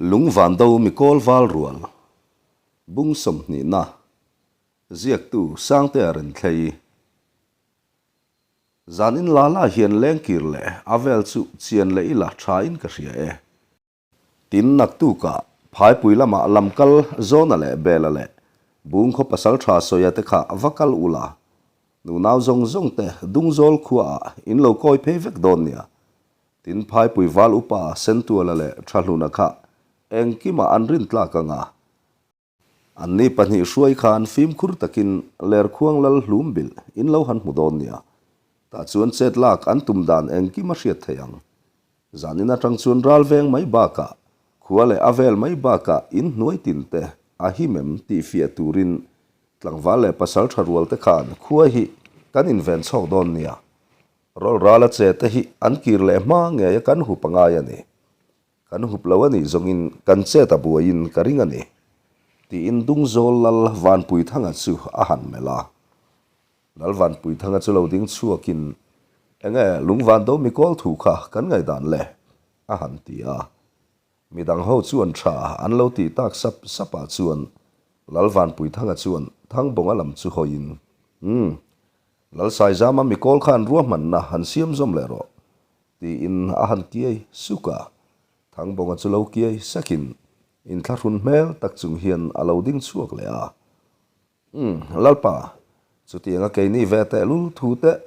Lungvando Mikawl Valrual, Bung sawmhnihna, Ziaktu Sangtea Renthlei. Zan in la la hian lengkir leh a vel chu chian leh ila tha in ka hria e. Tin naktukah phaipui lamah lamkal Zawna leh Bela leh Bungkhaw pasaltha Sawia te kha va kal ula, nunau zawng zawng te Dungzawl khuaah in lo kawi phei vek dawn nia. Tin phaipui val upa Sentuala leh Thahluna kha engkimah an rintlak anga Anni pahnih hruai khan fimkhur takin Lerkhuang lal hlum bilh in lo han hmu dawn nia. Tah chuan chet lak an tum dan engkim a hriat theih ang. Zanin atang chuan ral veng mai bakah, khua leh a vel mai bakah in hnuai tin te a him em tih fiah turin tlangval leh pasal tha rual te khan khua hi kan inven chhawk dawn nia. Rawlrala che te hi an kir leh hma ngei a kan hup a ngai a ni. Kan hup lo a nih zawngin kan chet a buaiin ka ring a ni, tiin Dungzawl Lal Vanpuithanga chu a han melh a. Lal Vanpuithanga chu lo ding chhuakin, Enge Lungvando mikawl thu kha kan ngaihdan le? a han ti a. Midang ho chuan tha an lo tih tak sap sapah chuan Lal Vanpuithanga chuan Thangbawnga lam chu hawiin, Umm, Lal Saizama mikawl khan ruahmanna han siam zawm leh rawh, Tiin a han kiai suk a, Thangbawnga chu lo kiai sakin inthlahrun hmel tak chung hian a lo ding chhuak leh a. Umm, Lalpa, chutianga keini ve tehlul thu te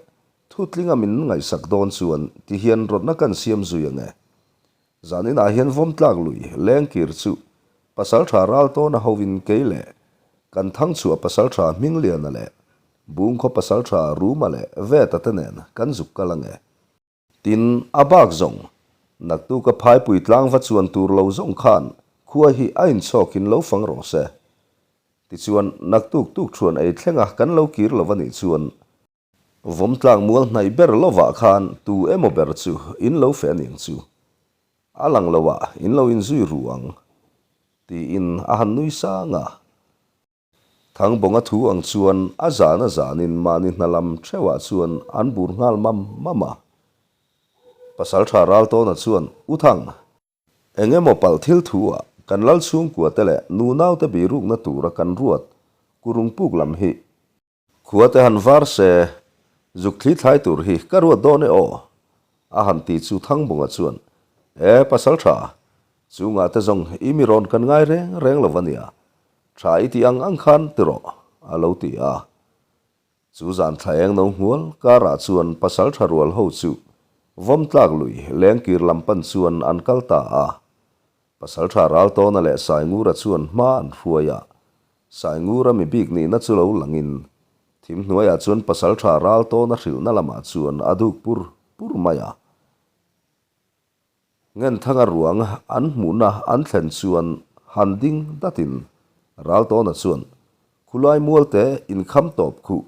thutlinga min ngaihsak dawn chuan ti hian rawtna kan siam zui ang e. Zaninah hian vawmtlak lui lengkir chu Pasaltha Raltawna hovin kei leh kan Thangchhuah Pasaltha Hmingliana leh Bungkhaw Pasaltha Ruma leh Veta te nen kan zuk kal ang e. Tin, a bak zawng, naktuka phaipui tlang va chuan tur lo zawng khan khua hi a inchhawkin lo fang rawh se. Tichuan, naktuk tuk thuan ei thlenga kan lo kir lo a nih chuan, vawmtlak mual hnaih ber lovah khan tu emaw ber chu in lo feh aniang chu. A lang loah in lo inzui ru ang, tiin a han nui sang a. Thangbawnga thu ang chuan a zan a zanin mahni hna lam theuhah chuan an bur nghal mam mam a. Pasaltha Raltawna chuan, U Thang, eng emaw palh thil thu-ah kan lal chhungkua te leh nunaute birukna tura kan ruat kurung puk lam hi Khua te han var se, zuk thli thlai tur hi ka ruat dawn e aw, a han ti chu Thangbunga chuan, E pasal tha, chungah te zawng i mi rawn kan ngai reng reng lo ania, tha i tih ang ang khan ti rawh, a lo ti a. Chu zan thla eng no hmual karah chuan pasal tha rual ho chu vawmtlak lui lengkir lam pan chuan an kal ta a. Pasalṭha Raltawna leh Saingura chuan hma an hruai a, Saingura mi bik nihna chu lo langin, thim hnuaiah chuan Pasalṭha Raltawna hrilhna lamah chuan a duk pur pur mai a. Ngenthanga ruang an hmuhna an thlen chuan han ding datin Raltawna chuan, Khulai mualte inkham tawp khuh,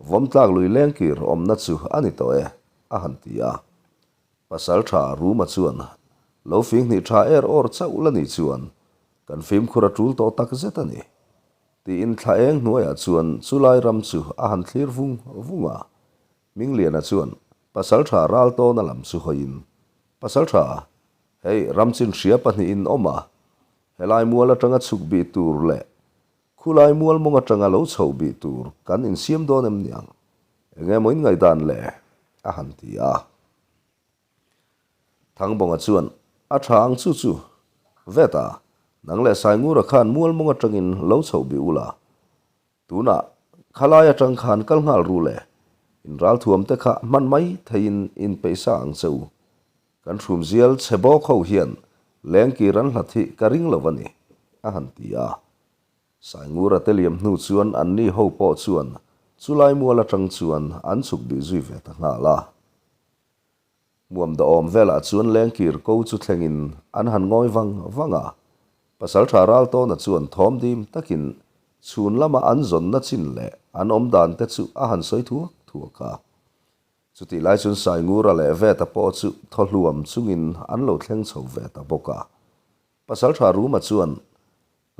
vawmtlak lui lengkir awmna chu a ni tawh e, a han ti a. Pasalṭha Ruma chuan lo fing hnih ṭha er awr chauh la nih chuan kan fimkhur a ṭul tawh tak zet a ni, tiin thla eng hnuaiah chuan chulai ram chu a han thlir vung vung a. Hmingliana chuan Pasalṭha Raltawna lam chu hawiin, Pasalṭha, hei ramchin hria pahnihin awm a, helai mual aṭanga chhuk bih tur leh khulai mual mawng aṭanga lo chhoh bih tur kan insiam dawn em niang? Eng emaw in ngaihdan le? a han ti a. Thangbawnga chuan, A tha ang chu chu. Veta, nang leh Saingura khan mualmawng atangin lo chhoh bih ula. Tunah khalai atang khan kal nghal ru le. In ralthuam te kha hman mai theiin in peihsa ang che u. Kan hrumzial chhe bawk ho hian lengkir an hlat hi ka ring lo a ni, a han ti a. Saingura te liam hnu chuan anni ho pawh chuan chulai mual atang chuan an chhuk bih zui ve ta nghal a. Hmuam dawhawm velah chuan lengkir ko chu thlengin an han ngawi vang vang a. Pasaltha Raltawna chuan thawm dim takin chhun lama an zawnna chin leh an awm dan te chu a han sawi thuak thuak a. Chutih lai chuan Saingura leh Veta pawh chu thaw hluam chungin an lo thleng chho ve ta bawk a. Pasaltha Ruma chuan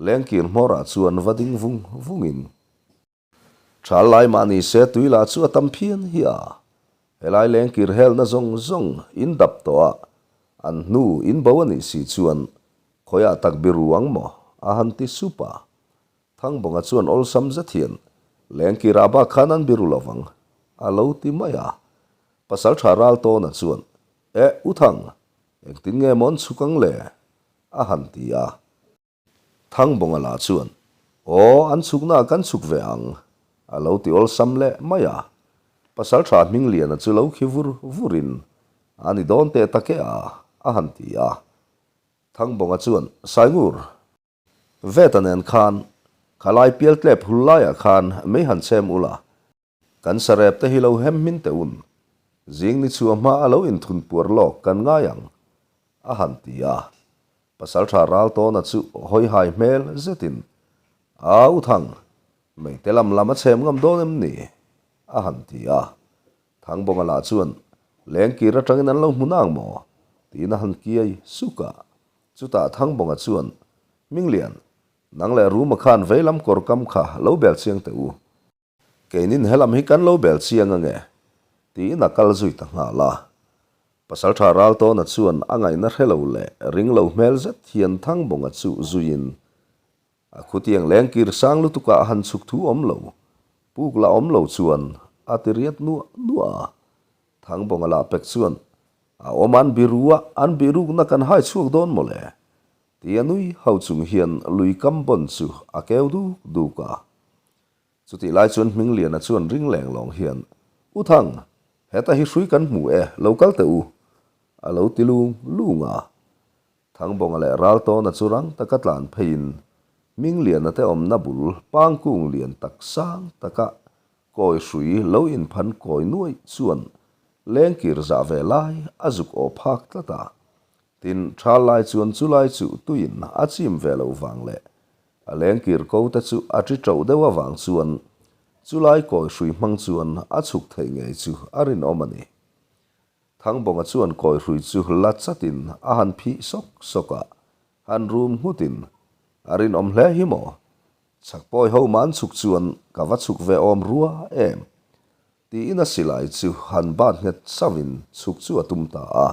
Lengkir hmawrah chuan va ding vung vungin, Thal lai mah ni se tui lah chu a tam phian hi a. Helai lengkir helna zawng zawng in dap tawh a, an hnu in bo a nih si chuan. Khawiah tak biru ang maw? a han ti sup a. Thangbawnga chuan awlsam zet hian, Lengkirah bak khan an biru lo vang, a lo ti mai a. Pasalṭha Raltawna chuan, Eh, U Thang, engtin nge maw an chhuk ang le? a han ti a. Thangbawnga lah chuan, Aw, an chhuknaah kan chhuk ve ang, a lo ti awlsam leh mai a. Pasalṭha Hmingliana chu lo khi vur vurin, A ni dawn teh tak e a, a han ti a. Thangbawnga chuan, Saingur, Veta nen khan, khalai pial tlep hul laiah khan mei han chhem ula, Kan sarep te hi lo hem hmin teh un. Zing ni chhuah hma a lo inthun puar lawk kan ngai ang, a han ti a. Pasaltha Raltawna chu hawi hai hmel zetin, A u Thang, meite lam lam a chhem ngam dawn em ni? a han ti a. Thangbawnga lah chuan, Lengkir atangin an lo hmu nang maw? tiin a han kiai suk a. Chutah Thangbawnga chuan, Minglian, nang leh Ruma khan veilam kawr kam kha lo bel chiang teh u. Keinin helam hi kan lo bel chiang ange, tiin a kal zui ta nghal a. Pasaltha Raltawna chuan a ngaihna hre lo leh ring lo hmel zet hian Thangbawnga chu zuiin a khutiang lengkir sang lutukah han chhuk thu awm lo, puk la awm lo chuan a ti riat nuah nuah a. Thangbawnga lah pek chuan a awm an biru a, an bihrukna kan hai chhuak dawn mawle, tia nui ho chung hian lui kam bawn chu a keu duk duk a. Chutih lai chuan Hmingliana chuan ring leng lawng hian, U Thang, heta hi hrui kan hmu e, lo kal teh u, a lo ti lung lung a. Thangbawnga leh Raltawna chu rang taka tlan pheiin Hmingliana te awmna bul pangkung lian tak sang taka kawi hrui lo inphan kawi nuaih chuan lengkir zah ve lai a zuk aw phak tlat a. Tin, thal lai chuan chulai chu tuiin a chim ve loh vang leh A lengkir ko te chu a ṭi ṭoh deuh avang chuan chulai kawi hrui hmang chuan a chhuk theih ngei chu a rinawm a ni. Thangbawnga chuan kawi hrui chu la chatin a han phih sawk sawk a, han rum nghutin, A rinawm hle hi maw? Chhak pawi ho man chhuk chuan ka va chhuk ve awm rua em? Tiin a silai chu han bat nghet sauhin chhuk chu a tum ta a.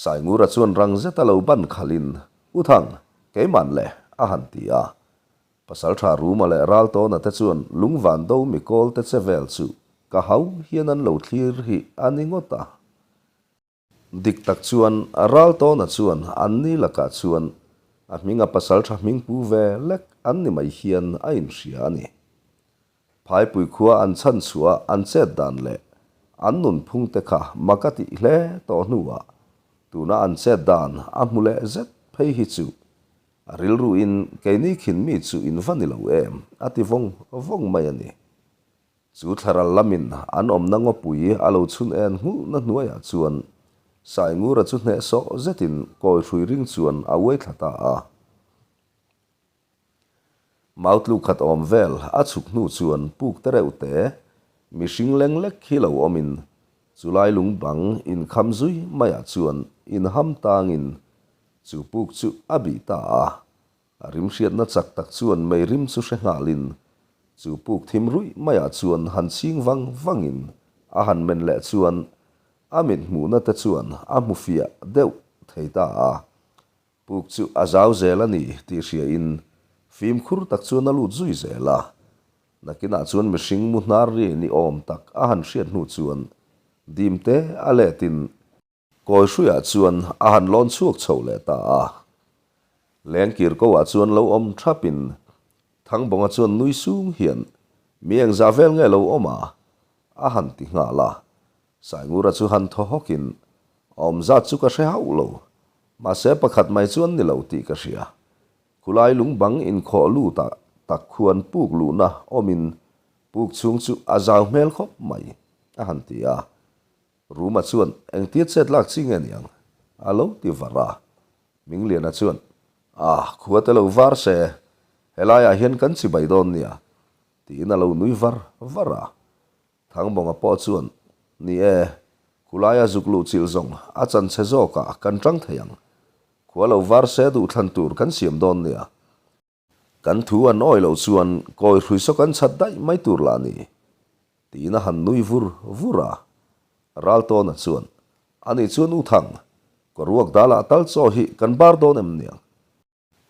Saingura chuan rang zeta lo ban khalhin, U Thang, keiman le, a han ti a. Pasaltha Ruma leh Raltawna te chuan lungvan do mikawl te che vel chu ka hau hian an lo thlir hi a ni ngawt a. Dik tak chuan Raltawna chuan an ni lakah chuan a hminga pasaltha hming pu ve lek an ni mai hian a inhria a ni. Phaipui khua an chhan chhuah an chet dan leh an nunphung te kha mak a tih hle tawh hnuah tuna an chet dan a hmu leh zet phei hi chu a rilruin keini khin mi chu in va ni lo em a ti vawng vawng mai a ni. Chu thlaral lamin an awmna ngawpui a lo chhun en nghulhna hnuaiah chuan Saingura chu hnehsawh zetin kawi hrui ring chuan a uai thla ta a. Mau tluk khat awm vel a chhuk hnu chuan puk te reuh te, mihring leng lek hi lo awmin chulai lung bang inkham zui maiah chuan inham tangin chu puk chu a bih ta a. A rim hriatna chak tak chuan mei rim chu hre nghalin chu puk thim ruih maiah chuan han chhing vang vangin a han men leh chuan a mit hmuhna te chuan a hmu fiah deuh thei ta a. Puk chu a zau zel a ni tih hriain fimkhur tak chuan a lut zui zel a. Nakinah chuan mihring mu hnar ri ni awm tak a han hriat hnu chuan dim te a letin kawi hruiah chuan a han lawn chhuak chho leh ta a. Lengkir ko ah chuan lo awm thapin Thangbawnga chuan nui sung hian mi engzah vel nge lo awm a? a han ti nghal a. Saingura chu han thaw hawkin, Awm zat chu ka hre hauh lo. Mahse pakhat mai chu an ni lo tih ka hria. Khulai lung bang inkhawh lutah tak khuan puk luhna awmin puk chhung chu a zau hmel khawp mai, a han ti a. Ruma chuan, Engtia chet lak chi nge niang? a lo ti var a. Mingliana chuan, Ah, khua te lo var se, helaiah hian kan chibai dawn nia, tiin a lo nui var var a. Thangbawnga pawh chuan, Ni e, khulaia zuk luh chilh zawng a chan che zawkah kan tang thei ang. Khua lo var se duhthlan tur kan siam dawn nia. Kan thu an awi loh chuan kawi hrui saw kan chhat daih mai tur lah ni, tiin a han nui vur vur a. Raltawna chuan, Ani chuan U Thang, Kawruak dalah tal chaw hi kan bar dawn em niang?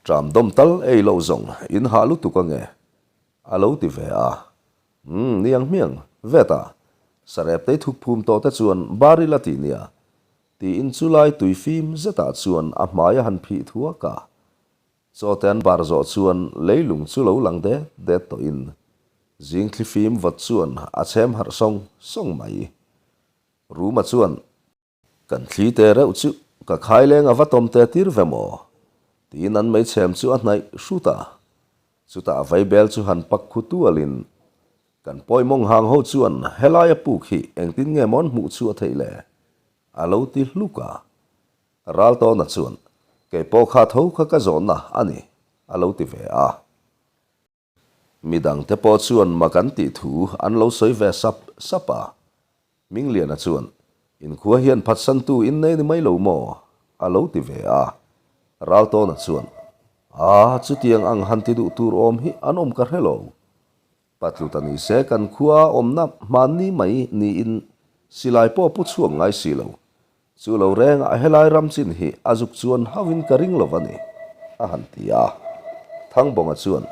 Ṭam dawm tal ei loh zawng in hah lutuk ange, a lo ti ve a. Umm, niang hmiang, vet a, sarep tei thuk phum tawh te chuan bar ila ti nia, tiin chu lai tui fim zetah chuan a hmai a han phih thuak a. Chaw te an bar zawh chuan leilung chu lo lang det det tawhin zing thli fim vawt chuan a chhem harh sawng sawng mai. Ruma chuan. Kan thli te reuh chu ka khai leng a va tawm te tir ve maw? Tiin an meichhem chu a hnaih hrut a. Chutah vaibel chu han pak khu tualin kan pawimawng hang ho chuan helaia puk hi engtin nge maw an hmuh chhuah theih le? A lo ti hluk a. Raltawna chuan, Kei pawh kha tho kha ka zawhna a ni, a lo ti ve a. Mi dangte pawh chuan mak an tih thu an lo sawi ve sap sap a. Mingliana chuan, Inkhua hian phatsantu in nei ni mai lo maw? a lo ti ve a. Raltawna chuan, A, chutiang ang han ti duh tur awm hi an awm ka hre lo. Patlut a ni se kan khua awmna hmanni mai niin silai pawh pu chhuak ngai si lo. Chu lo rengah helai ram chin hi a zuk chuan hauhin ka ring lo a ni, a han ti a. Thangbawnga chuan,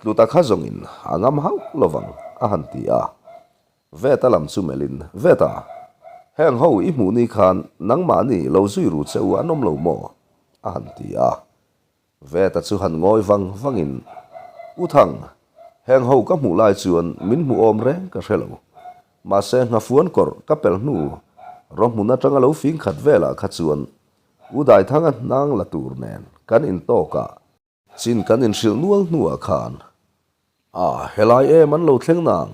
Tluta kha zawngin a ngam hauh lovang, a han ti a. Veta lam chu melhin, Veta, heng ho i hmuh ni khan nangmahni lo zui ru che u an awm lo maw? a han ti a. Veta chu han ngawi vang vangin, U Thang, heng ho ka hmuh lai chuan min hmuh awm reng ka hre lo. Mahse nghafuan kawrh ka pel hnu rawhmun atanga lo fing khat velah kha chuan U Daithanga hnang la tur nen kan intawk a, chin kan inhrilh nual hnuah khan A, helai em an lo thleng nang?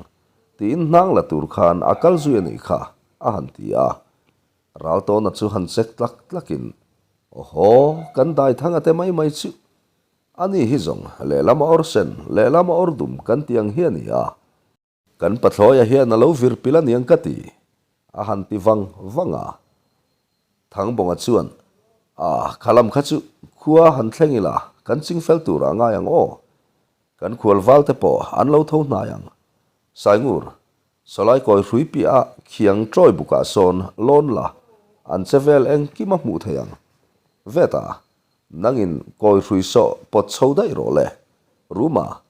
tiin hnang la tur khan a kal zui a nih kha, a han ti a. Raltawna chu han check tlak tlakin, Awhaw, kan dai thang a te mai mai chu. Ani hi zawng lehlam a awr sen, lehlam a awr dum kan ti ang hi a ni a. Kan pathlawia hian a lo vir pil aniang ka ti, a han ti vang vang a. Thangbawnga chuan, A, kha lam kha chu khua han thleng ila, kan ching fel turah ngai ang aw. Kan khual val te pawh an lo tho hnai ang. Saingur, sawlai kawi hrui piah a khiang tawi bukah sawn lawn la, an che vel engkim a hmuh thei ang. Veta, nangin kawi hrui sawh pawt chho daih rawh le. Ruma,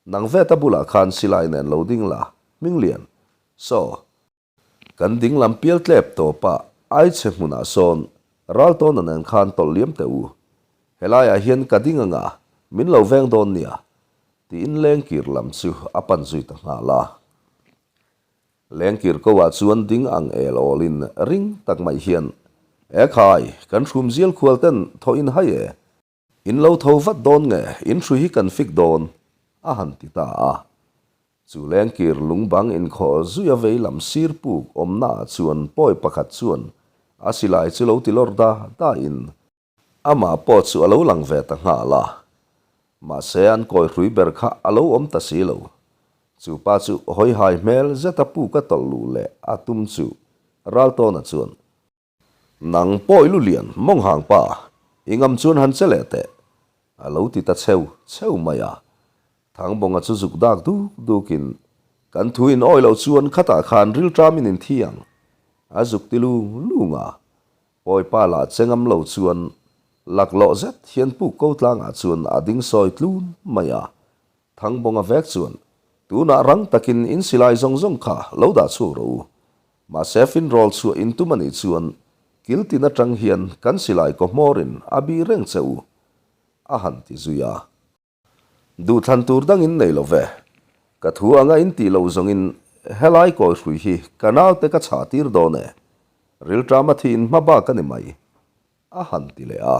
Nang veta bulah khan silai nen lo ding la, Hminglian. Saw, kan ding lam pial tlep tawpa Aichhe hmunah sawn Raltawna nen khan tawlh liam teh u. Helaiah hian ka ding anga min lo veng dawn nia, tiin lengkir lam chu a pan zui ta nghal a. Lengkir ko ah chuan ding ang el awlin ring tak mai hian, Ekhai, kan hrumzial khual ten thaw in hai e, In lo tho vat dawn nge in hrui hi kan fik dawn? a han ti ta a. Chu lengkir lungbang inkhawh zuia vei lam sir puk awmna ah chuan pawi pakhat chuan a silai chu lo ti lawr da da in amah pawh chu a lo lang ve ta nghal a. Mahse an kawi hrui ber kha a lo awm ta si lo. Chu pa chu hawihai hmel zeta puk a tawlh luh leh a tum chu Raltawna chuan Nang pawh i lu lian mawng hang pa, i ngam chuan han che leh teh, a lo ti ta cheu cheu mai a. Thangbawnga chu zuk dak duk dukin, Kan thu in awi loh chuan khatah khan rilṭamin in thi ang, a zuk ti lung lung a. Pawipa lah che ngam lo chuan laklawh zet hian puk ko tlangah chuan a ding sawi tlun mai a. Thangbawnga vek chuan, Tunah rang takin in silai zawng zawng kha lo dah chhuak rawh u. Mahse finrawl chhuah in tum a nih chuan kil tin atang hian kan silai kaw hmawrin a bih reng che u, a han ti zui a. Duhthlan tur dangin nei lo ve. Ka thu anga in tih loh zawngin helai kawi hrui hi ka naute ka chhah tir dawn e. Rilṭama thi in hma bak a ni mai, a han ti leh a.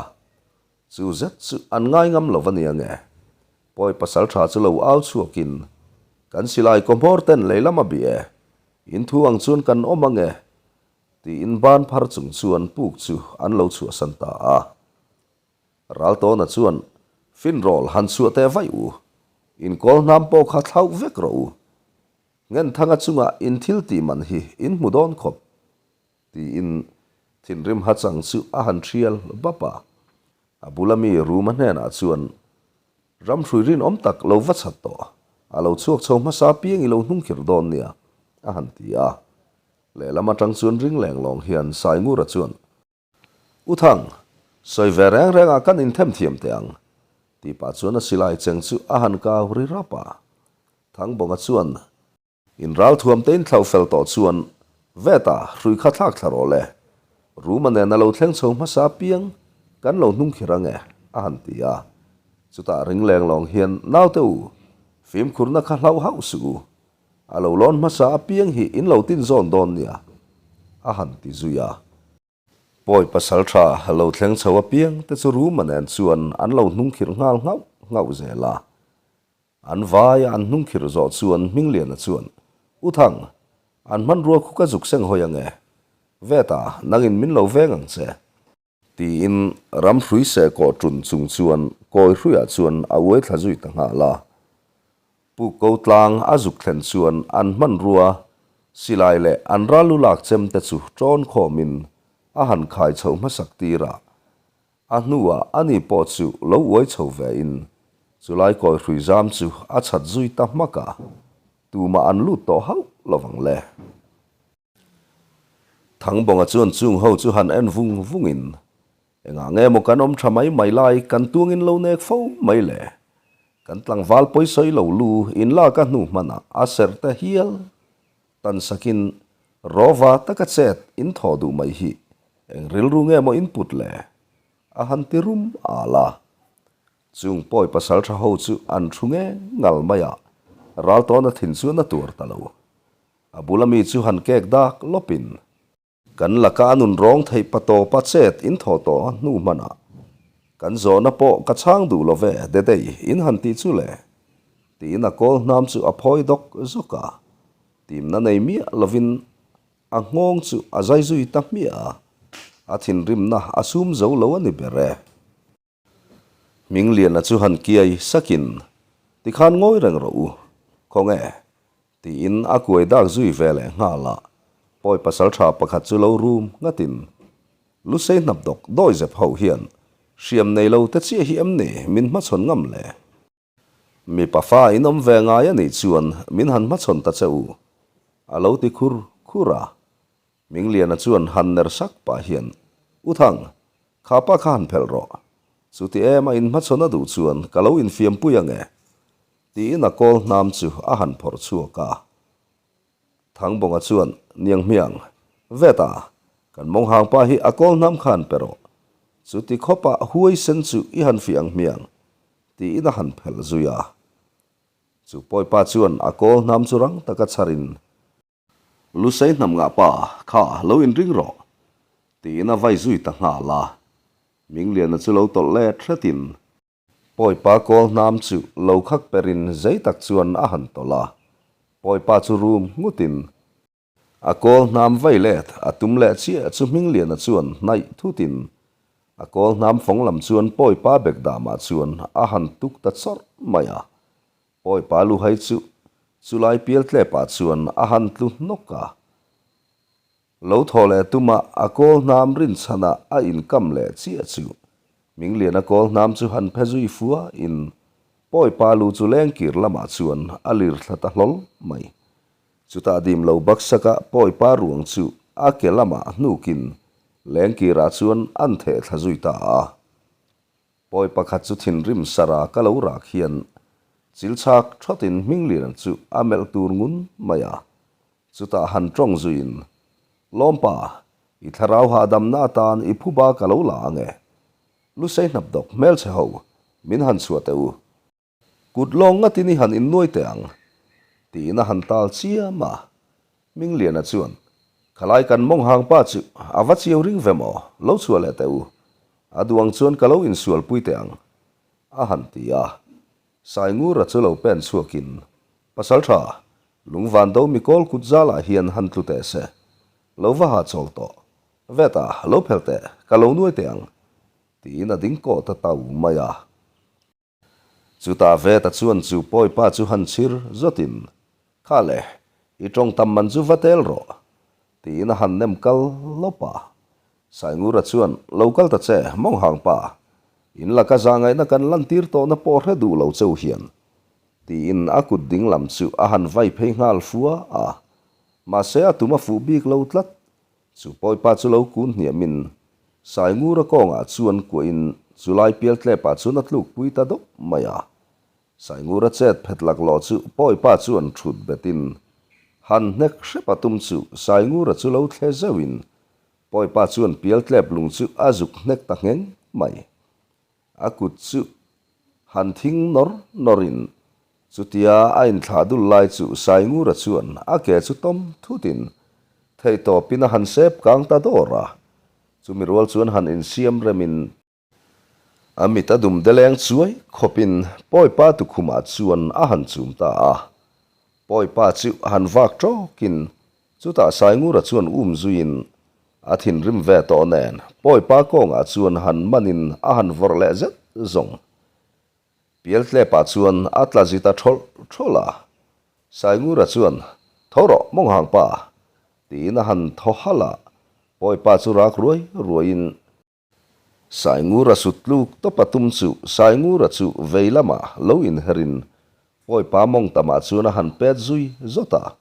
Chu zet chu an ngai ngam lo va nia nge? Pawi pasal tha chu lo au chhuakin, Kan silai kaw hmawr ten lei lam a bih e, in thu ang chuan kan awm ang e, tiin ban phar chung chuan puk chu an lo chhuahsan ta a. Raltawna chuan, Finrawl han chhuah teh vaih u, in kawl hnam pawh kha thlauh vek rawh u. Ngenthanga chungah in thil tih man hi in hmu dawn khawp, Tiin thinrim hachang chu a han thial bap a. A bula mi Ruma hnenah chuan, Ramhrui rinawm tak lo va chhat tawh, a lo chhuak chho hmasa piang i lo hnung khir dawn nia, a han ti a. Lehlam atang chuan ring leng lawng hian Saingura chuan, U Thang, sawi ve reng rengah kan inthem thiam teh ang, tih pah chuan a silai cheng chu a han kau ri rap a. Thangbawnga chuan In ralthuam te in thlauh fel tawh chuan Veta hrui kha thlak thla rawh le, Ruma nen a lo thleng chho hmasa apiang kan lo hnung khir ang e, a han ti a. Chutah ring leng lawng hian naute u, fimkhurna kha hlauh hauh suh u, a lo lawn hmasa apiang hi in lo tin zawn dawn nia, a han ti zui a. Pawi pasal tha lo thleng chho apiang te chu Ruma nen chuan an lo hnung khirh nghal nghauh nghauh zel a. An vaia an hnung khirh zawh chuan Hmingliana chuan, U Thang, an hmanrua khu ka zuk seng hawi ang e. Veta, nangin min lo veng ang che. Tiin ram hrui seh kawh ṭun chung chuan kawi hruiah chuan a uai thla zui ta nghal a. Pu Ko tlang a zuk thlen chuan an hmanrua, silai leh an ral lu lak chem te chu ṭawn khawmin a han khai chho hmasak tir a. A hnuah ani pawh chu lo uai chho ve in chulai kawi hrui zam chu a chhat zui ta hmak a, tumah an lut tawh hauh lovang le. Thangbawnga chuan chung ho chu han en vung vungin, Engah nge maw kan awm tha mai mai lai kan tuangin lo nek fo mai le? Kan tlangval pawisawi lo lu in lak a hnu hmanah a serh te hial tan sakin rawva taka chet in thaw duh mai hi eng rilru nge maw in put le? A han ti rum al a. Chung pawi pasal tha ho chu an thu nge ngal mai a, ral tawna thin chuan a tuar ta lo. A bula mi chu han kek dak lawpin. Kan laka a nun rawng theih pa tawpa chet in thaw tawh a hnu hmanah kan zawhna pawh ka chhang duh lo ve Dedei in han tih chu le tiin a kawl hnam chu a phawi dawk zawk a, timna nei miah lovin a nghawng chu a zai zui ta hmiah a, a thinrimna a sum zo lo a ni ber e. Hmingliana chu han kiai sakin, Tikhan ngawi reng rawh u, khawnge? tiin a kuai dak zui ve leh nghal a. Pawi pasal tha pakhat chu lo rum ngatin, Lusei hnap dawk dawi zep ho hian hriam nei lo te chiah hi em ni min hmachhawn ngam le? Mipa fa in awm ve ngai a nih chuan min han hmachhawn ta che u, a lo ti khur khur a. Mingliana chuan han ner sak pah hian, U Thang, kha pa kha han phelh rawh. Chuti em a inhmachhawn a duh chuan ka lo infiampui ang e, tiin a kawl hnam chu a han phawrh chhuak a. Thangbawnga chuan, Niang hmiang, Veta, kan mawnghang pa hi a kawl hnam kha han pe rawh. Chuti khawpa huai sen chu i han fiah ang hmiang, tiin a han phelh zui a. Chu pawipa chuan a kawl hnam chu rang taka chharin, Lusei hnam ngah pa kha lo inring rawh, tiin a vai zui ta nghal a. Mingliana chu lo tawlh let hretin Pawipa kawl hnam chu lo khak perin zei tak chuan a han tawlh a. Pawipa chu rum nghutin a kawl hnam vai let a tum leh chiah chu Hmingliana chuan hnaih thutin a kawl hnam fawng lam chuan Pawipa bekdamah chuan a han tuk ta chawrh mai a. Pawipa luhai chu chulai pial tlepah chuan a han tlu hnawk a. Lo thaw leh tuma a kawl hnam rinchhanah a inkam leh chiah chu Mingliana kawl hnam chu han phe zui fua in Pawipa lu chu lengkir lamah chuan a lir thla ta hlawl mai. Chutah dim lo baksaka Pawipa ruang chu a ke lamah hnukin lengkirah chuan an theh thla zui ta a. Pawi pakhat chu thinrim sara ka lo rak hian chil chhak thawtin Hminglian chu a melh tur ngun mai a, chutah han tawng zuiin, Lawmpa, i thlarau hahdamna atan i phuba ka lo la ang e. Lusei hnap dawk hmelchhe ho, min han chhuah teh u. Kut lawng ngatin i han innuai teh ang, tiin a han tal chiam a. Mingliana chuan, Khalai kan mawng hang pa chu a va chiau ring ve maw, lo chhuah leh teh u. A duh ang chuan ka lo insualpui teh ang, a han ti a. Saingura chu lo pen chhuakin, Pasaltha, lungvan do mikawl kut zalah hian han tlu teh se. Lo va ha chawl tawh. Veta, lo phelh teh, ka lo nuai teh ang, tiin a ding kawh ta tau mai a. Chutah Veta chuan chu pawipa chu han chhir zawtin, Kha le, i tawng tam man chu va tel rawh, tiin a han nem kal lawp a. Saingura chuan, Lo kal ta che, mawnghang pa, in laka zahngaihna kan lantir tawhna pawh hre duh lo cheu hian, tiin a kut ding lam chu a han vai phei nghal fua a. Mahse a tum a fuh bik lo tlat, chu pawipa chu lo kun hniamin. Saingura kawngah chuan kuahin chulai pialtlepah chuan a tlukpui ta dawp mai a. Saingura chet phet laklawh chu Pawipa chuan thut betin han hnek hrep a tum chu Saingura chu lo thle zeuhin Pawipa chuan pialtlep lung chu a zuk hnek ta ngheng mai. A kut chu han thing nawr nawrin chutia a inthlah dul lai chu Saingura chuan a ke chu tawm thutin theihtawpin a han sep kang ta dawr a, chumi rual chuan han insiam remin a mit a dum deleng chuai khawpin Pawipa tukhumah chuan a han chum ta a. Pawipa chu han vak tawkin Chutah Saingura chuan um zuiin a thinrim ve tawh nen Pawipa kawngah chuan han manin a han vawrh leh zet zawng. Pialtlepah chuan a tla zit a thawlh thawlh a. Saingura chuan, Tho rawh, Mawnghang pa! tiin a han thaw halh a, Pawipa chu rak ruai ruaiin, Saingura sut tluk tawp a tum chu Saingura chu vei lamah lo inherin Pawipa mawng tamah chuan a han pet zui zawt a.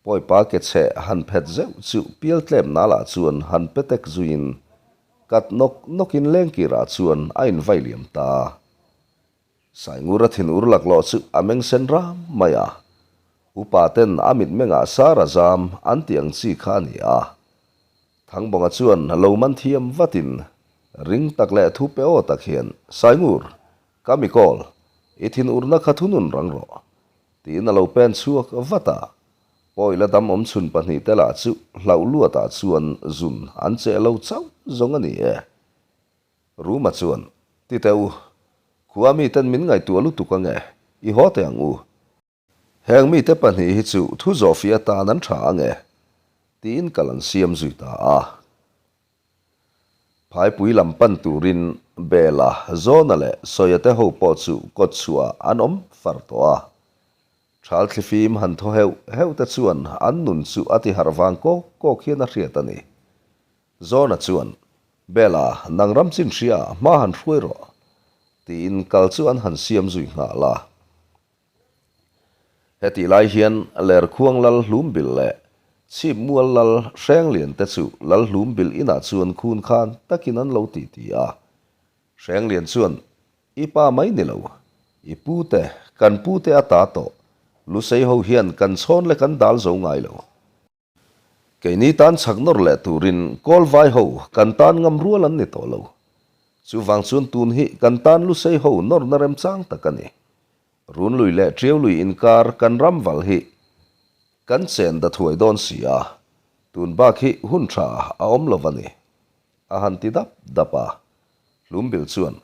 Pawipa ke chhe han phet zeuh chu pialtlem nalah chuan han petek zuiin kat nawk nawkin lengkirah chuan a invai liam ta. Saingura thinur laklawh chu a meng sen ram mai a. Upa ten a mitmengah sar a zam an tih ang chi kha a ni a. Thangbawnga chuan lo man thiam vatin ring tak leh thu pe aw tak hian, Saingur, ka mi kawl, i thinurna kha thunun rang rawh, tiin a lo pen chhuak vat a. Pawi la dam awm chhun pahnihte lah chu hlauh luatah chuan zun an cheh lo chauh zawng a ni e. Ruma chuan, Ti teh u, khua miten min ngaihtuah lutuk ange, i haw teh ang u. Heng mite pahnih hi chu thu zawhfiah atan an tha ang e, tiin kal an siam zui ta a. Phaipui lam pan turin Bela, Zawna leh Sawia te ho pawh chu kawt chhuah an awm far tawh a. Thal thlifim han thaw heuh heuh te chuan an nun chu a ti harh vang kawk kawk hian a hriat a ni. Zawna chuan, Bela, nang ram chin hria hma han hruai rawh, tiin kal chu an han siam zui nghal a. Hetih lai hian Lerkhuang Lal Hlumbil leh Chhipmual Lal Hrenglian te chu Lal Hlumbil inah chuan khun khan takin an lo ti ti a. Hrenglian chuan, I pa mai ni lo, i pu te, kan pu te a ta tawh, Lusei ho hian kan chhawn leh kan dal zo ngai lo. Keini tan chhak nawr leh turin kawl vai ho kan tan ngam rual an ni tawh lo. Chuvang chuan tun hi kan tan Lusei ho nawrna remchang tak a ni. Runlui leh Tiaului inkar kan ram val hi kan chen da thuai dawn si a, tun bak hi hun tha a awm lo va ni. A han ti dap dap a. Hlumbil chuan,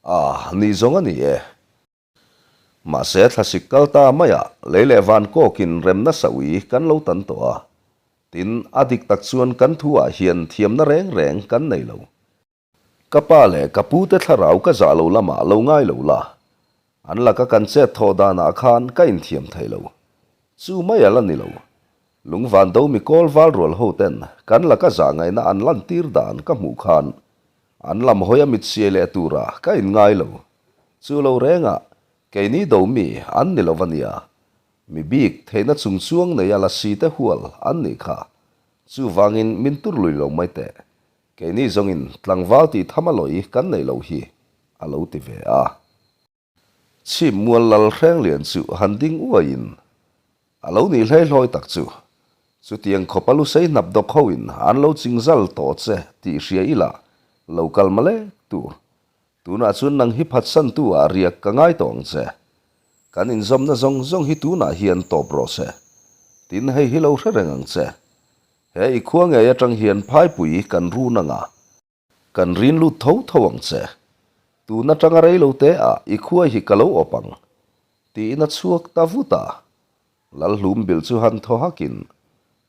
A, ni zawng a ni e. Mahse, thlasik kal ta maiah lei leh van kawkin remna saui kan lo tan tawh a. Tin, a dik tak chuan kan thu ah hian thiamna reng reng kan nei lo. Ka pa leh ka pu te thlarau ka zah lo lamah lo ngai lo la. An laka kan chet thawh danah khan ka inthiam thei lo. Chu mai a la ni lo. Lungvan do mi kawl val rual ho ten kan laka zah ngaihna an lantir dan ka hmuh khan an lam hawi a mit siai leh tura ka inngai lo. Chu lo rengah keini do mi an ni lo a nia. Mi bik theihna chung chuang neia lasi te hual an nih kha. Chuvangin min tur lui lo mai teh. Keini zawngin tlangval tih tham a lawi kan neih loh hi, a lo ti ve a. Chhip mual lal Hrenglian chu han ding uaiin a lo nih hleihlawi tak chu. Chutiang khawpa lusei hnap dawk hoin an lo chingzal tawh che tih hria ila lo kal malek tur. Tunah chuan nang hi phatsantu ah riak ka ngai tawh ang che. Kan inzawmna zawng zawng hi tunah hian tawp rawh se. Tin hei hi lo hre reng ang che. He i khua ngei atang hian phaipui kan run anga. Kan rin lut tho tho ang che. Tun atanga rei lo te ah i khua hi ka lo awp ang. Tiin a chhuak ta vut a. Lalhlum bil chu han thaw hakin,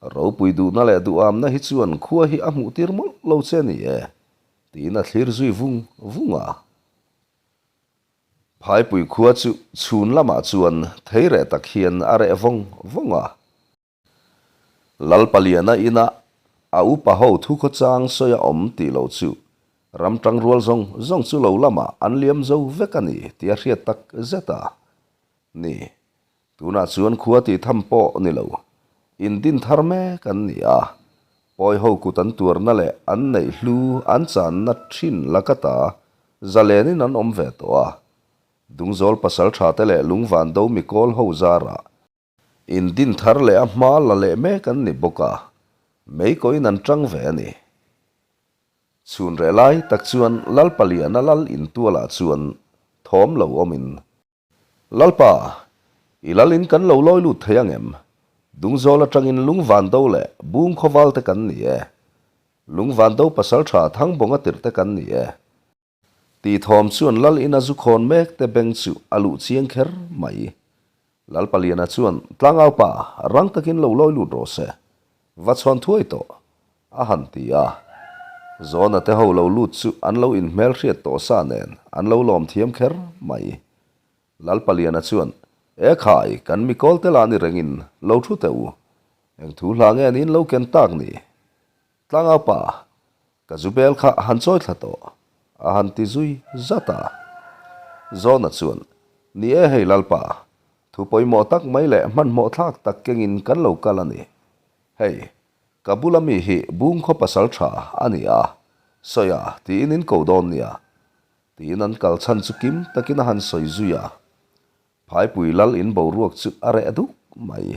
Ropui duhna leh duhamna hi chuan khua hi a hmuh tir mawlh lo che ni e. Tiin a thlir zui vung vung a. Phaipui khua chu chhun lamah chuan thei reh tak hian a reh vawng vawng a. Lalpaliana ina a upa ho thukhawchang sawi a awm tih loh chu ram tangrual zawng zawng chu lo lamah an liam zo vek a ni tih a hriat tak zet a ni. Tunah chuan khua tih tham pawh ni lo, in din thar mek an ni a. Pawi ho kut an tuarna leh an neih hlu an channa thin lakata zalenin an awm ve tawh a. Dungzawl pasaltha te leh Lungvando mikawl ho zarah in din thar leh a hma la leh mek an ni bawk a, mei kawiin an tang ve a ni. Chhun reh lai tak chuan Lalpaliana lal intualah chuan thawm lo awmin, Lalpa, i lalin kan lo lawi lut thei ang em? Dungzawl atangin Lungvando leh Bungkhawval te kan ni e. Lungvando pasaltha Thangbawnga tirh te kan ni e. Tih thawm chuan Lal ina zu khawn mek te beng chu a luh chiang kher mai. Lal Paliana chuan, Tlangau pa, rang takin lo lawi lut rawh se. Va chhawn thuai tawh, a han ti a. Zawna te ho lo lut chu an lo inhmel hriat tawh sa nen an lo lawm thiam kher mai. Lal Paliana chuan, E khai, kan mikawl te lah ni rengin lo thu teh u. Eng thu hla nge niin lo ken tak ni? Tlangau pa, ka zu bel kha han chawi thla tawh, a han ti zui zat a. Zawna chuan, Ni e hei Lalpa, thu pawimawh tak mai leh hmanhmawh thlak tak kengin kan lo kal a ni. Hei, ka bula mi hi Bungkhaw pasal tha a ni a, sawi a tiin in ko dawn nia, tiin an kal chhan chu kim takin a han sawi zui a. Phaipui lal in boruak chu a reh duk mai.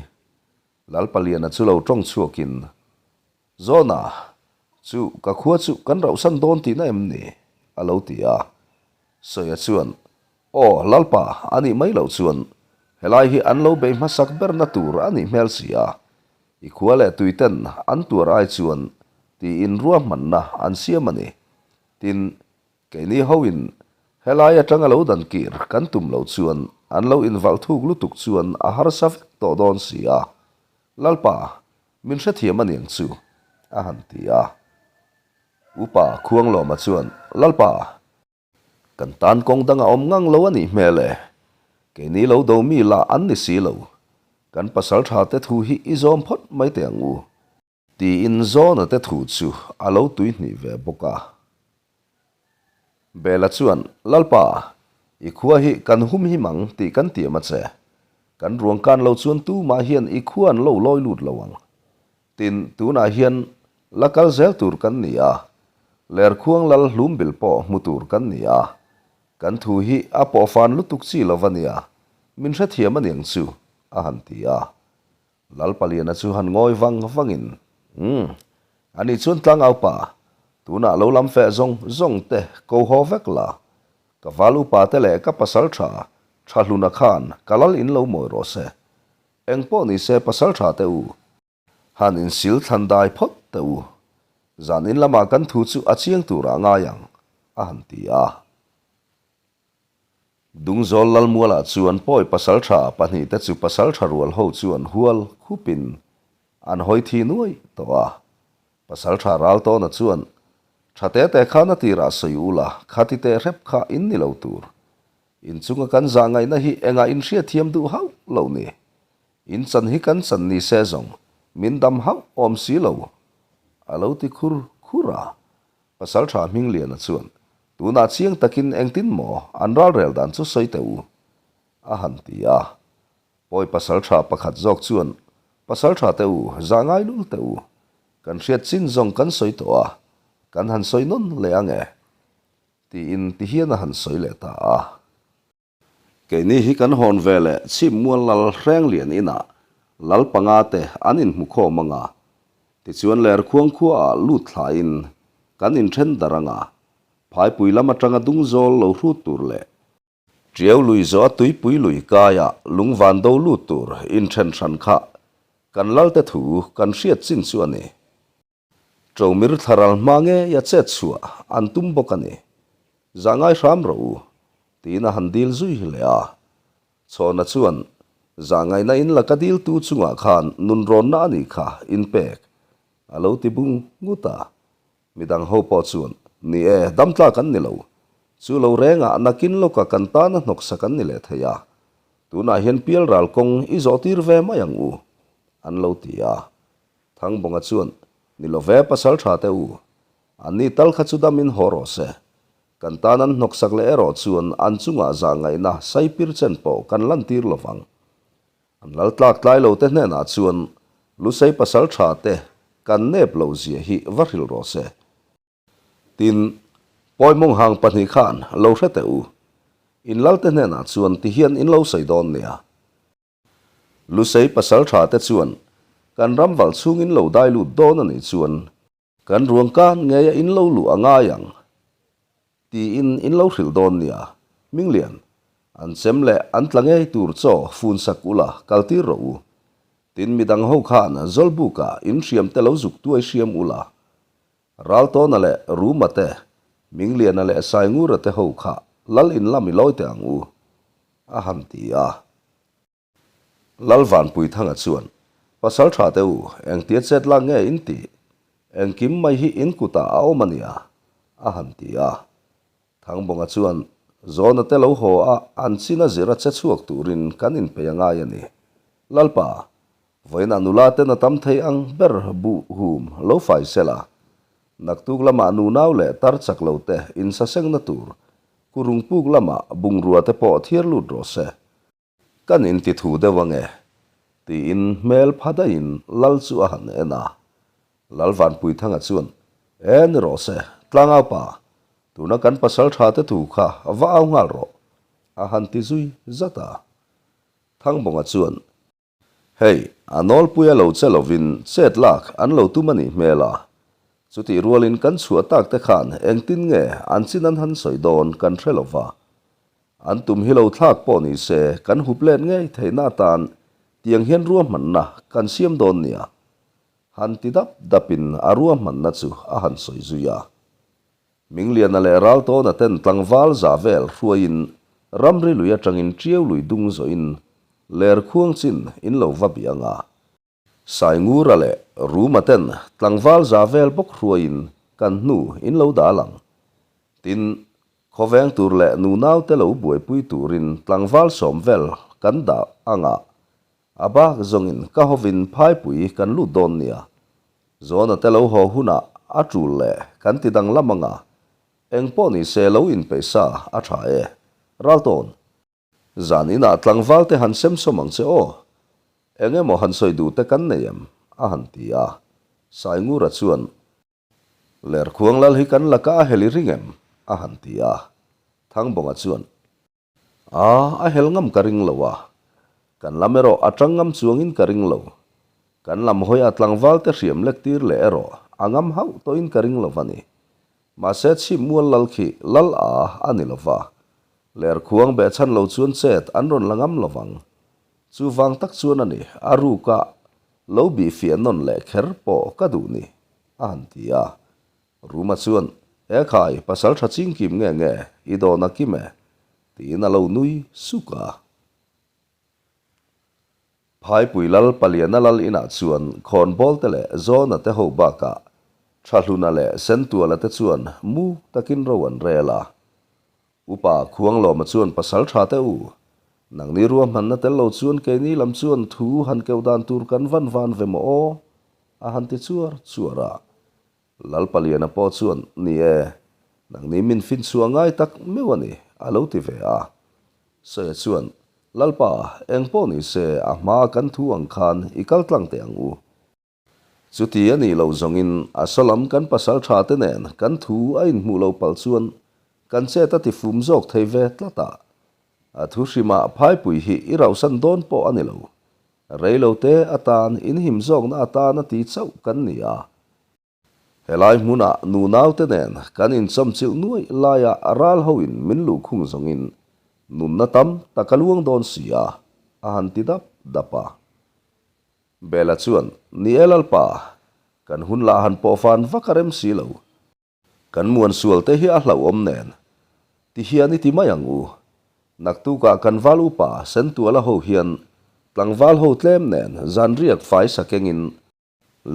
Lalpaliana chu lo tawng chhuakin, Zawna, chu ka khua chu kan rauhsan dawn tihna em ni? a lo ti a. Sawia chuan, Aw, Lalpa, a nih mai loh chuan helai hi an lo bei hmasak berna tur a nih hmel si a, i khua leh tuiten an tuar ai chuan tiin ruahmanna an siam a ni. Tin, keini hoin helai atanga lo dan kir kan tum loh chuan an lo invalh thuk lutuk chuan a harsa vek tawh dawn si a, Lalpa, min hrethiam a niang chu, a han ti a. Upa Khuanglawma chuan, Lalpa, kan tan kawng dang a awm ngang lo a nih hmel e, keini lo do mi lah an ni si lo, kan pasaltha te thu hi i zawm phawt mai teh ang u, Tiin Zawna te thu chu a lo tuihnih ve bawk a. Bela chuan, Lalpa, i khua hi kan hum him ang tih kan tiam a che. Kan ruang kan lo chuan tumah hian i khua an lo lawi lut lo ang. Tin, tunah hian la kal zel tur kan ni a, Lerkhuang lal hlumbil pawh hmu tur kan ni a. Kan thu hi a pawhfan lutuk chi lo va nia, min hrethiam aniang chu, a han ti a. Lalpaliana chu han ngawi vang vangin, Umm, ani chuan tlangau pa, tunah lo lam feh zawng zawng te ko haw vek la, ka val upa te leh ka pasal tha tha hluna khan ka lal in lo mawi rawh se. Eng pawh ni se pasal tha te u, han insil thlan dai phawt teh u, zan in lamah kan thu chu a chiang turah ngai ang, a han ti a. Dungzawl Lalmualah chuan pawi pasaltha pahnihte chu pasaltha rual ho chuan hual khupin an hawi thi nuai tawh a. Pasaltha Raltawna chuan, Tha te te khan a tirah sawi ula, khati teh hrep kha in ni lo tur. In chunga kan zah ngaihna hi engah in hriatthiam duh hauh lo ni. In chan hi kan chan ni se zawng, min dam hauh awm si lo, a lo ti khur khur a. Pasaltha Hmingliana chuan, Tunah chiang takin engtin maw an ralrel dan chu sawi teh u? a han ti a. Pawi pasaltha pakhat zawk chuan, Pasaltha teh u, zah ngai lul teh u. Kan hriat chin zawng kan sawi tawh a, kan han sawi nawn leh ang e, tiin tihian a han sawi leh ta a. Keini hi kan hawn ve leh Chhimmual Lal Hrenglian inah Lal panga te an inhmu khawm ang a, tichuan Lerkhuang khuaah lut thlain kan inthen darh ang a, Phaipui lam atanga Dungzawl lo hrut tur leh Tiau lui zawh a tuipui lui kaiah lungvan do lut tur inthen hran kha kan Lalte thu kan hriat chin chu a ni. Ṭomir thlaral hma ngei a chet chhuah an tum bawk a ni. Zah ngai hram rawh u, tiin a han dil zui leh a. Chhawna chuan, Zah ngaihna in laka diltu chungah khan nunrawnna a nih kha in pek, a lo ti bung ngut a. Midang ho pawh chuan, Ni e, dam tlak an ni lo. Chu lo rengah nakin lawka kan tana hnawksak an ni leh thei a. Tunah hian pialral kawng i zawhtir ve mai ang u, an lo ti a. Thangbawnga chuan, Ni lo ve pasal tha teh u, anni tal kha chu damin haw rawh se. Kan tan an hnawksak leh erawh chuan an chungah zah ngaihna saipir chen pawh kan lantir lo vang. An lal tlak tlai lo te hnenah chuan Lusei pasal tha te. kan nep lo zia hi va hrilh rawh se. Tin, pawimawng hang pahnih khan lo hre teh u. In lalte hnenah chuan tihian in lo sawi dawn nia. Lusei pasal tha te chuan kan ram valh chhung in lo dai lut dawn a nih chuan kan ruang kan ngeia in lo luh a ngai ang tiin in lo hrilh dawn nia. Minglian, an chem leh an tla ngei tur chaw fun sak ula kal tir rawh u. Tin, midang ho khan Zawlbuka in hriam te lo zuk tuai hriam ula Raltawna leh Ruma te, Mingliana leh Saingura te ho kha Lal in lam i lawi teh ang u, a han ti a. Lal Vanpuithanga chuan, Pasal tha te u, engtia chet lak nge in tih? Engkim mai hi in kutah a awm a nia, a han ti a. Thangbawnga chuan, Zawna te lo haw a, an chin a zir a che chhuak turin kan inpeih a ngai a ni. Lalpa, Vawiinah nula ten a tam thei ang ber buh hum lo fai sela, naktuk lamah nunau leh tar chak lo te insasengna tur kurung puk lamah bungrua te pawh thiar lut rawh se. Kan inti thu deuh ange, tiin hmel pha daihin Lal chu a han en a. Lal Vanpuithanga chuan, E ni rawh se, tlangau pa, tuna kan pasal tha te thu kha va au nghal rawh, a han ti zui zat a. Thangbawnga chuan, Hei, a nawlpuia lo che lovin chet lak an lo tum a nih hmel a. Chutih rualin kan chhuah tak te khan engtin nge an chin an han sawi dawn kan hre lo va. An tum hi lo thlak pawh ni se kan hup let ngei theihna atan tiang hian ruahmanna kan siam dawn nia. Han ti dap dapin a ruahmanna chu a han sawi zui a. Mingliana leh Raltawna ten tlangval za vel hruaiin ramri lui atangin Tiau lui dung zawhin ler khuang chin in lo va bih ang a. Saingura leh Ruma ten tlangval za vel bawk hruaiin kan hnu in lo dal ang. Tin, khawveng tur leh nunaute lo buaipui turin tlangval sawm vel kan dah ang a, a bak zawngin ka hovin phaipui kan lut dawn nia. Zawna te lo haw hunah a tul leh kan ti danglam ang a, eng pawh ni se lo inpeih sa a tha e. Raltawn, zan inah tlangval te han sem sawm ang che aw. Eng emaw han sawi duh te kan nei em? a han ti a. Saingura chuan, Lerkhuang lal hi kan laka a hel i ring em? a han ti a. Thangbawnga chuan, A, a hel ngam ka ring lo a. Kan lam erawh a tang ngam chuangin ka ring lo. Kan lam hawi a tlangval te hriam lek tir leh erawh a ngam hauh tawhin ka ring lo va ni. Mahse chhip mual lal khi lal a a ni lo va. Ler khuang beh chhan lo chuan chet an rawn la ngam lo vang. Chuvang tak chuan a ni, a ruka lo bih fiah nawn leh kher pawh ka duh ni, a han ti a. Ruma chuan, He khai, pasal tha chingkim nge nge, i dawn a kim e, tiin a lo nui suk a. Phaipui lal Paliana lal inah chuan khawnbawl te leh Zawna te ho bakah Thahluna leh Sentuala te chuan mu takin ro an rel a. Upa Khuanglawma chuan pasal tha te u, nangni ruahmanna tel lo chuan keini lam chuan thu han keuh dan tur kan van van ve maw aw, a han ti chuar chuar a. Lalpaliana pawh chuan, Ni e, nangni min finchhuah ngai tak meuh a ni, a lo ti ve a. Sawia chuan, Lalpa, eng pawh ni se, a hmaa kan thu ang khan i kal tlang teh ang u. Chuti a nih loh zawngin a saw lam kan pasal tha te nen kan thu a inhmuh loh palh chuan kan chet a tifum zawk thei ve tlat a. A thu hrimah phaipui hi i rauhsan dawn pawh a ni lo. Reilote atan inhim zawkna atan a ti chauh kan ni a. Helai hmunah nunaute nen kan inchawmchilh nuaih laia ral hoin min luhkhung zawngin nunna tam tak a luang dawn si a, a han ti dap dap a. Bela chuan, Ni e Lalpa, kan hun lah han pawhfan vak a rem si lo. Kan muan sual te hi a hlauhawm nen, ti hian i ti mai ang u. Naktukah kan val upa Sentuala ho hian tlangval ho tlem nen zanriak fai sakengin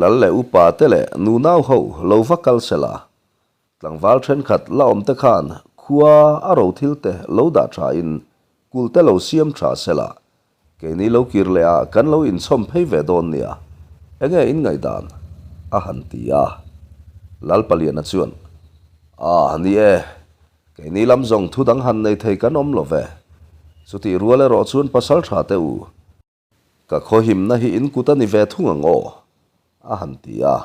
Lal leh upa te leh nunau ho lo va kal sela, tlangval thenkhat la awm te khan khua a ro thil te lo dah tha in kulh te lo siam tha sela, keini lo kir leh ah kan lo inchhawm phei ve dawn nia, enge in ngaihdan? a han ti a. Lalpaliana chuan, A ni e, keini lam zawng thu dang han nei thei kan awm lo ve, chutih rual erawh chuan pasal tha te u, Ka khawhimna hi in kut a ni ve thung ang aw, a han ti a.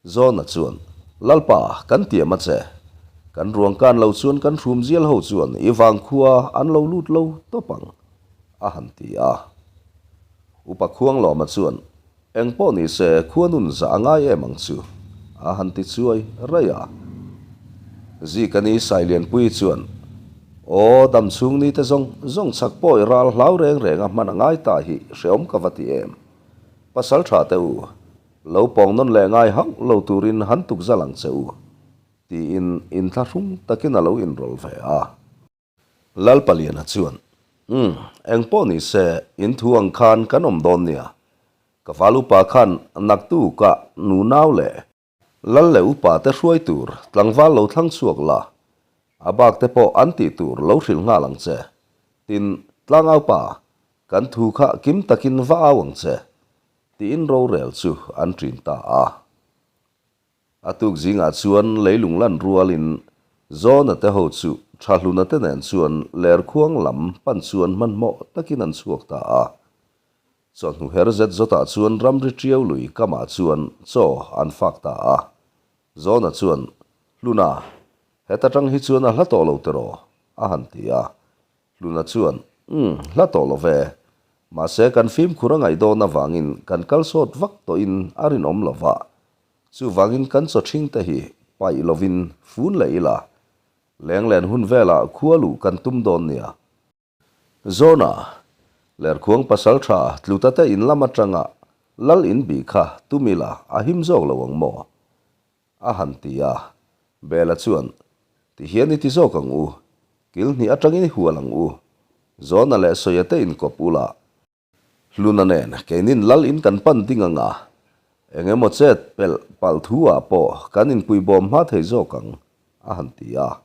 Zawna chuan, Lalpa, kan tiam a che. Kan ruang kan lo chuan kan hrum zial ho chuan i vangkhua an lo lut lo tawp ang, a han ti a. Upa Khuanglawma chuan, Eng pawh ni se, khua nun zah a ngai em ang chu, a han ti chuai raih a. Zikani Sailianpuii chuan, Aw, dam chhung ni te zawng zawng chak pawh i ral hlau reng reng a hman a ngai ta hi hreawm ka va ti em. Pasal tha teh u, lo pawng nawn leh ngai hauh lo turin han tuk zal ang che u, tiin inthlahrung takin a lo inrawlh ve a. Lalpaliana chuan, Umm, eng pawh ni se, in thu ang khan kan awm dawn nia. Ka val upa khan naktukah nu nau leh Lal leh upa te hruai tur tlangval lo thlang chhuak la, a bak te pawh an tih tur lo hrilh nghal ang che. Tin, tlangaupa, kan thu kha kim takin va au ang che, tiin rorel chu an ṭin ta a. A tuk zingah chuan leilung lan rualin Zawna te ho chu Thahluna te nen chuan lerkhuang lam pan chuan hmanhmawh takin an chhuak ta a. Chawhnu her zet zawtah chuan ramri ṭiau lui kamah chuan chaw an fak ta a. Zawna chuan, Hluna, heta ṭang hi chuan a hla tawh lo tiraw? a han ti a. Hluna chuan, Umm, hla tawh lo ve. Mahse kan fimkhur a ngaih dawn avangin kan kal sawt vak tawhin a rinawm lo va. Chuvangin kan chaw ṭhing te hi paih lovin fun leh ila, lenglen hun velah khua luh kan tum dawn nia. Zawna, Lerkhuang pasalṭha Tluta te in lam aṭanga Lal in bih kha tum ila a him zawk lo ang maw? A han ti a, Bela chuan, Ti hian i ti zawk ang u, kil hnih atangin i hual ang u, Zawna leh Sawia te inkawp ula, Hluna nen keinin lal in kan pan ding ang a, eng emaw chet pelh palh thu ah pawh kan inpuibawm hma thei zawk ang, a han ti a.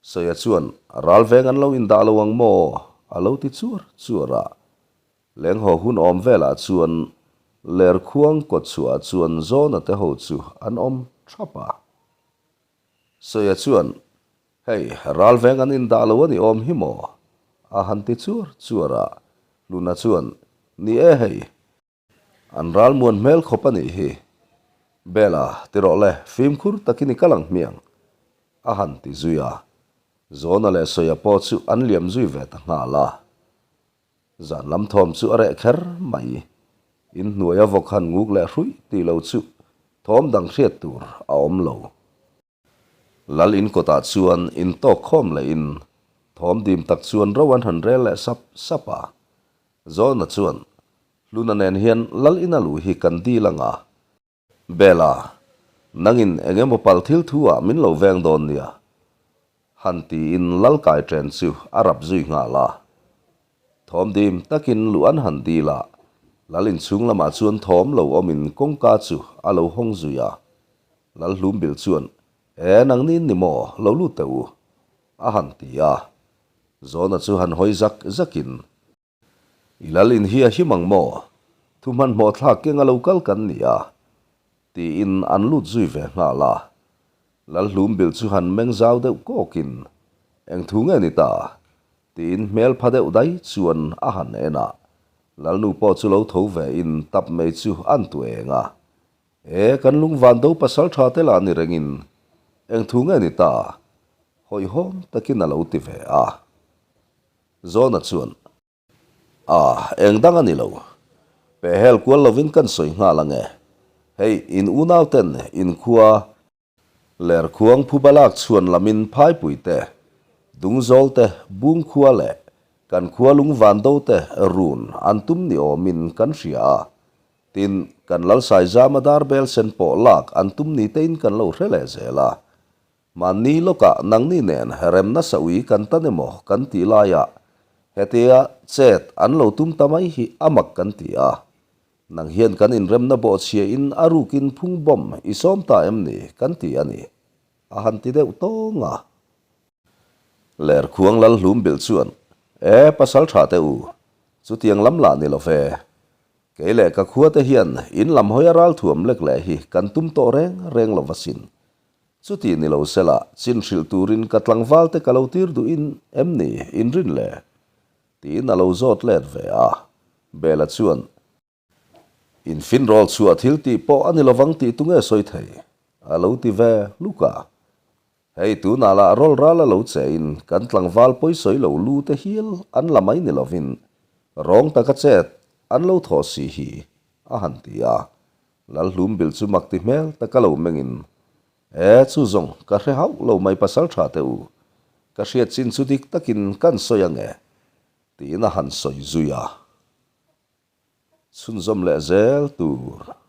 Sawia chuan, Ral veng an lo indah lo ang maw? a lo ti chuar chuar a. Lenghaw hun awm velah chuan Lerkhuang kawtchhuah chuan Zawna te ho chu an awm thap a. Sawia chuan, Hei, ral veng an indah lo a ni awm hi maw? a han ti chuar chuar a. Hluna chuan, Ni e hei, An ral muan hmel khawp a nih hi. Bela, ti rawh le, fimkhur takin i kal ang hmiang, a han ti zui a. Zawna leh Sawia pawh chu an liam zui ve ta nghal a. Zan lam thawm chu a reh kher mai. In hnuaia vawk han nguk leh hruih tih lo chu thawm dang hriat tur a awm lo. Lal in kawtah chuan in tawk khawm lehin thawm dim tak chuan ro an han rel leh sap sap a. Zawna chuan, Hluna nen hian Lal ina luh hi kan dil ang a. Bela, nangin eng emaw pal thil thu ah min lo veng dawn nia. Han tiin Lal kai chen chu a rap zui nghal a. Thawm dim takin luh an han dil a, Lal inchhung lamah chuan thawm lo awmin kawngka chu a lo hawng zui a. Lal Hlumbil chuan, E, nangni in ni maw, lo lut teh u, a han ti a. Zawna chu han hawi zak zakin, I lal in hi a him ang maw? Thu hmanhmawh thlak keng a lo kal kan ni a, tiin an lut zui ve nghal a. Lal Hlumbil chu han meng zau deuh kawkin, Eng thu nge ni ta? Tiin hmel pha deuh dai chuan a han en a. Lalnu pawh chu lo tho ve in tap mai chu an tu eng a. E, kan lungvan do pasal tha te lah ni rengin eng thu nge ni ta? Hawihhawm takin a lo ti ve a. Zawna chuan, A, eng dang a ni lo. Pehhel kual lovin kan sawi nghal ang e. Hei, in unau ten in khua Lerkhuang phubalak chhuan lamin phaipui te, Dungzawl te, Bungkhua leh kan khua Lungvando te run an tum ni awmin kan hria a. Tin, kan Lalsaizama darbel sen pawh lak an tum ni tein kan lo hre leh zel a. Mahni lawkah nangni nen remna saui kan tan emaw kan tih laiah hetia chet an lo tum ta mai hi a mak kan ti a. Nang hian kan inremna bawhchhia in a rukin phung bomb i sawm ta em ni kan ti a ni, a han ti deuh tawng a. Lerkhuang lal hlum bilh chuan, E, pasal tha teh u, chutiang lam lah ni lo ve. Kei leh ka khua te hian in lam hawi a ral thuam lek leh hi kan tum tawh reng reng lo va sin. Chuti ni lo sela, chin hrilh turin ka tlangval te ka lo tir duhin em ni in rin le? Tiin a lo zawt let ve a. Bela chuan. Infinrawl chhuah thil tih pawh a ni lovang tih tunge sawi thei? a lo ti ve hluk a. Hei tunah lah rawl ral a lo chein kan tlangval pawisawi lo lu te hial an la mai ni lovin rawng taka chet an lo thawh si hi a han ti a. Lalhlumbil chu mak ti hmel taka lo mengin E, chu zawng, ka hre hauh lo mai pasal tha teh u. Ka hriat chin chu dik takin kan sawi ang e, tiin a han sawi zui a. Chhunzawm leh zel tur.